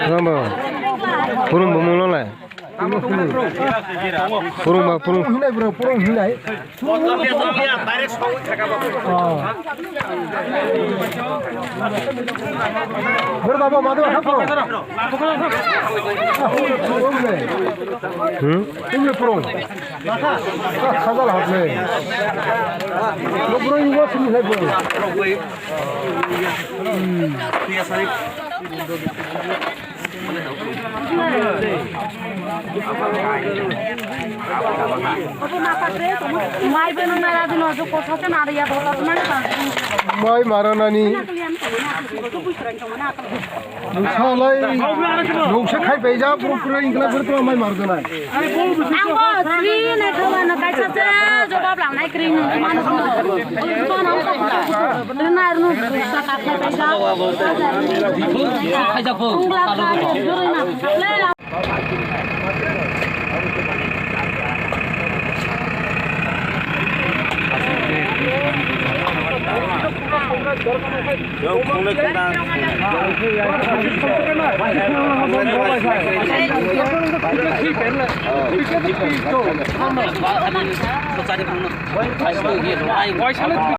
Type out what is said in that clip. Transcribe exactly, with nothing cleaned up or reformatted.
Rama, purung bumung nolai. Purung ba purung. Hinai bro, purung hinai. Oh. Bro, baba, madu, ha, purung. Hmm? Purung, purung. Khajal hapne. Bro, bro, yuwa sini hai, bro. Mai beno nara dino jo kotha se nara ya bota mane ba. Mai maranani. Nungsa lai, nungsa khai bai ja, pura pura ingkla pura pura mai mar janai. Ang bo sri nai khawa na kaisa se jawab lang nai kring nung mano. Nai rung sa ka khai bai ja. Khai ja ko. Ungla sa jori na.